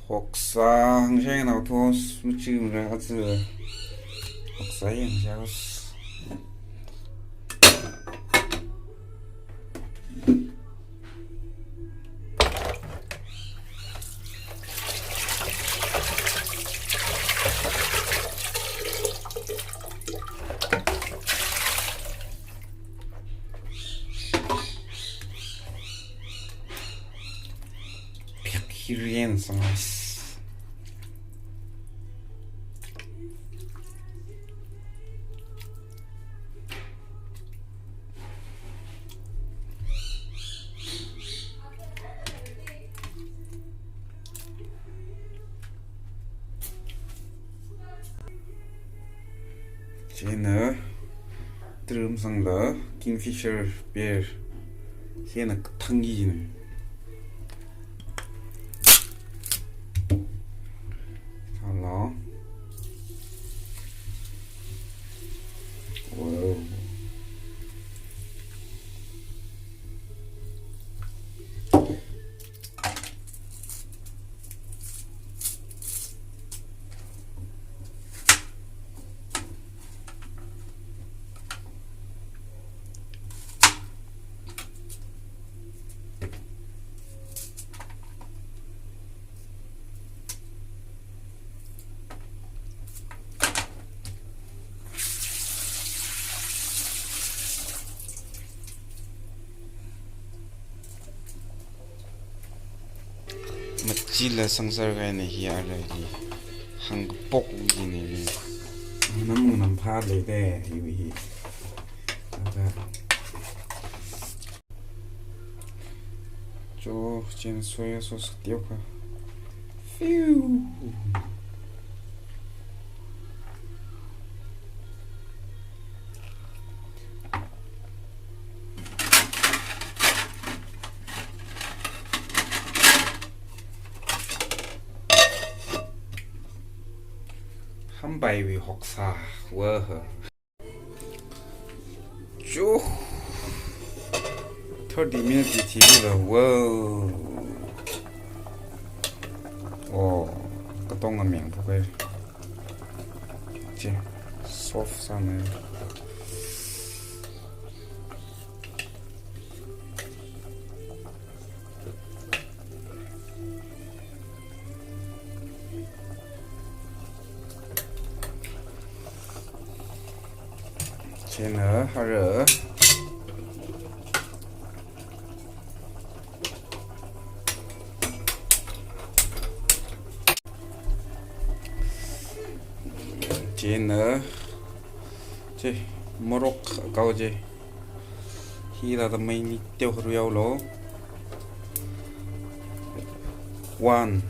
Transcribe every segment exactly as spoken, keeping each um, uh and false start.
Hoksā hāngshai nao thos, machimra aja. Hoksā hāngshai os. Pyak hirian sangas. Chieina trim sangla Kingfisher beer. Chieina kathang yi jina. Hello. Wow. Machila sangzar kahaina hi ara hi. Hāngkapok hi ni. Nam nam pha lei de, hi hi. Ada. Cho, chieina soya sauce teokha. Phew. Hampaiwui hoksā, wah. Cho. Thirty minutes li thila, wow. Oh, katonga meng phukai. Che, soft sāna. Chieina ara. Chieina, che, morok kau che. Hithāda meili teokha rui haolu. One.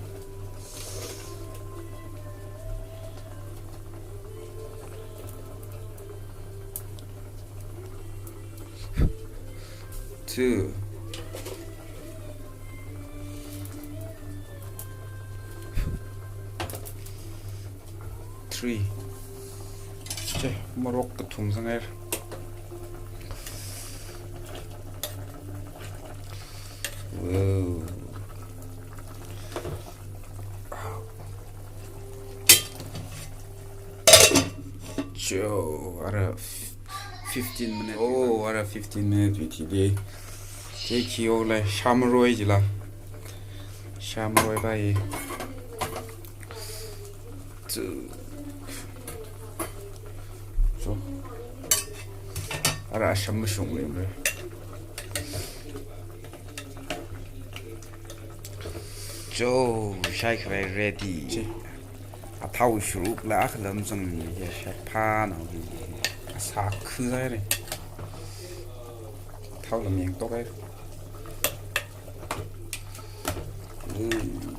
Two. Three. Che, morok kathum sanghaira. Wow. Cho, ara fifteen minute. Oh, ara fifteen minute wui thili. Che khi o la shamroi jila. Shamroi bai. Chu. Cho. Ara sham mashung le. Cho, shai khavai ready. Che. Athao shuruk la akhalam zang ya shai pha na. Asa khu zai re. Athao lam yang tok ai. Mm.